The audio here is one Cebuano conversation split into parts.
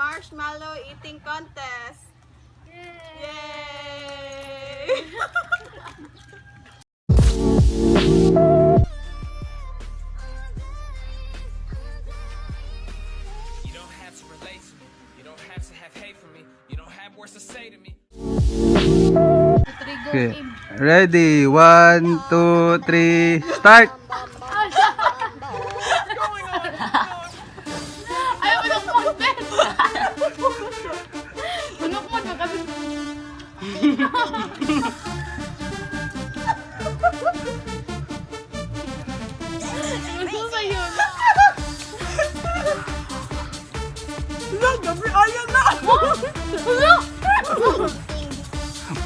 Marshmallow eating contest. Yay! You don't have to relate to me. You don't have to have hate for me. You don't have words to say to me. Okay. Ready? 1, 2, 3, start! Ayaw mo ng content! Unok mo na kasi. Ano sa'yo? Wala, gabi, ayaw na! Ano?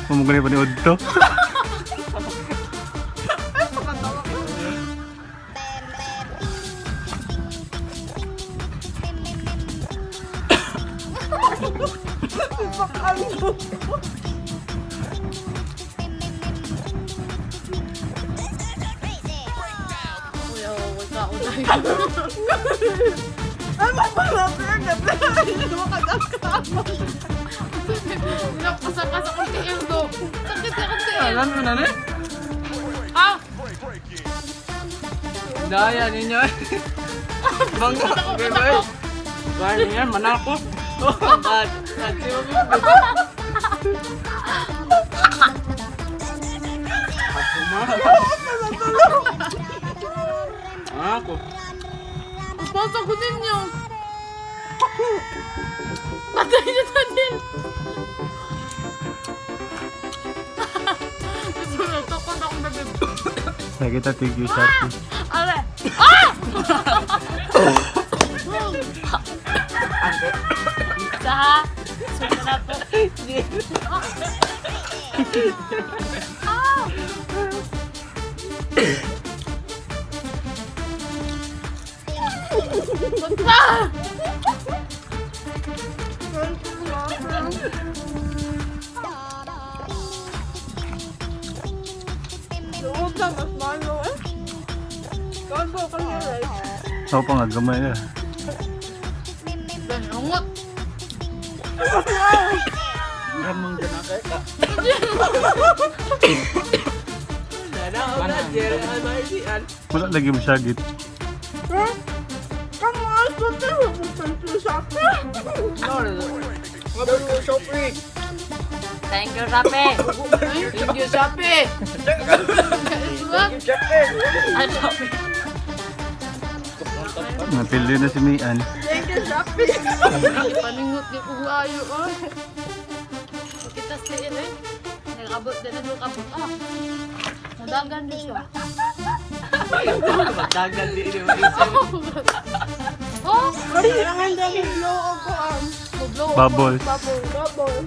Pumugulay pa ni Odto. Ay, pakatawa ko. Pakano. Uy, oh, wag ka una yun. Ay, maparami ang gabi. Makagakama. Nakasaka sa kong tiil do. Sakit sa kong tiil. Alam mo na ni? Ah! Daya ninyo eh. Bangga. Ako, Okay, ako. bye. Bye ninyo, manako. Oh, bad. Bad. Ako. Pasa ko ninyo. Patay niyo na din. Takot akong bebe. Nakita, thank you, Shopee. Are! Ah! Sa Sunod na to. Ah! Ah! Luog na, mas malo eh. Kaon ba ka niya, right? Ako pa nga, gamay na. Bangungot. Ramang ganakay ka. Wala lagi masyagit. Huh? Kamu aso tayo, thank you, Shopee. Thank you, Shopee. Thank you, Shopee. Ah, Shopee. Napili na si Mian. Thank you, Shopee. Paningot di ko ayo oy. Kita sa tiil eh. Nagabot din na kabot ah. Nadagan din siya. Matagal din yung isa. Oh, Kailangan namin blow ako ang blow. Bubbles. Bubble, bubble.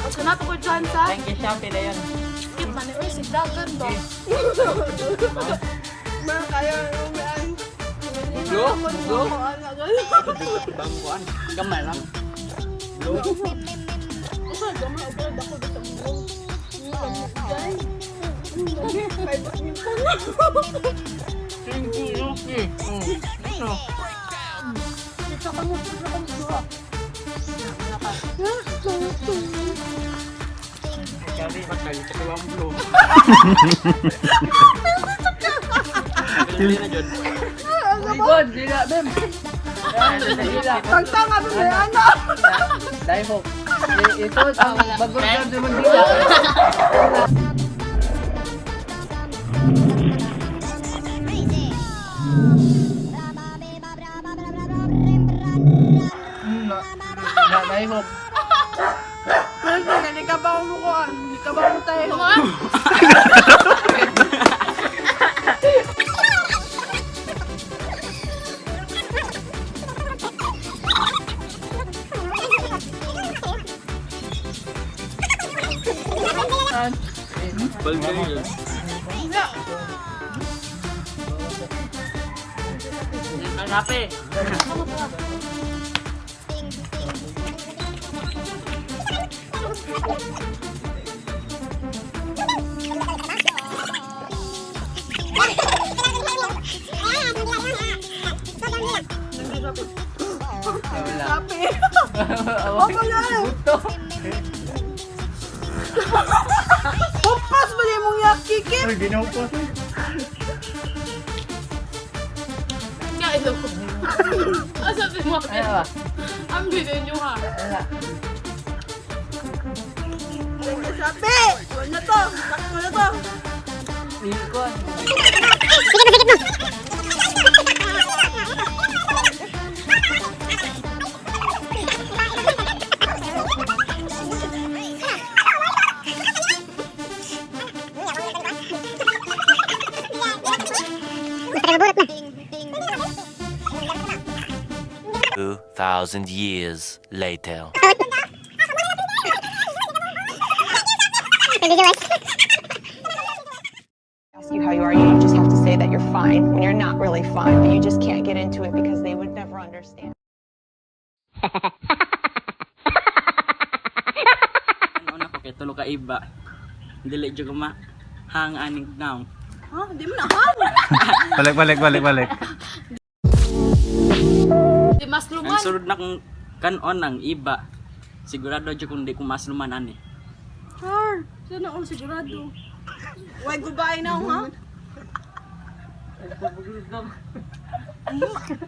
Asa na to ko chance ha? Thank you, Shopee na yun. Skip man eh. Oy, sigdagan ba? Ma, kaya umian. Blow? Blow? Ako, ano, Bangkuan. Gamay lang. Usa, gamay, usa, dako, dako, blow. May badminton. Thank you, Shopee. Ano? Isa ka mo, isa ka mo. Kali patay sa kulang blow. Pili na jud. Ligod, dila bem. Tagtanga ba may anak? Dahil Ito, ang bagong dyan mo dila. Dahil Pero gani ka ba umukuan? Hindi ka ba tayo? Mga Ang Shopee. Wala. Sapi. Oh, wala. Buto. Hupas ba na imong yaki, Kim? Ay, ginawa pa. Nga ito ko. Asa si mo? Ano ba? Ang bilin nyo ha. Wala. Thank you, Sapi. Wala na to. Sakto na to. Likod. 2,000 years later. Ask you how you are, you just have to say that you're fine when you're not really fine, but you just can't get into it because they would never understand. Ano na ko kay tulo ka iba. Dili jud ko ma hang aning now. Ha? Di mo na ha? Balik, balik, balik, balik. Di mas Ang luman. sunod na kong kanon ang iba. Sigurado jud kung di ko masluman ani. Har, sana all sigurado. Why goodbye now, ha?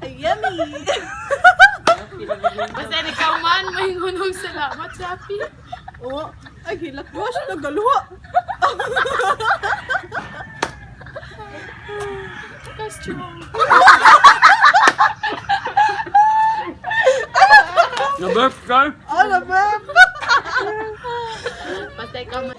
Ay, yummy. Basta ikaw man, may hunong salamat, Sapi. Oh, ay hilak ko siya nagaluha. Costume. No burp girl. Ano ba? Basta ikaw man.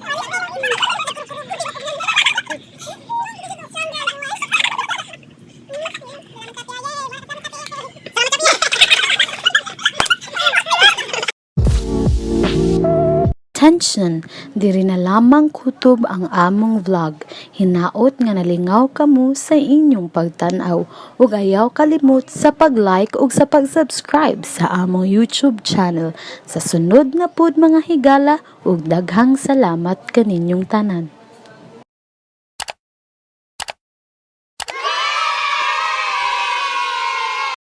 Attention! Diri na lamang kutob ang among vlog. Hinaot nga nalingaw kamo sa inyong pagtan-aw ug ayaw kalimot sa pag-like ug sa pag-subscribe sa among YouTube channel. Sa sunod na pud, mga higala, ug daghang salamat kaninyong tanan.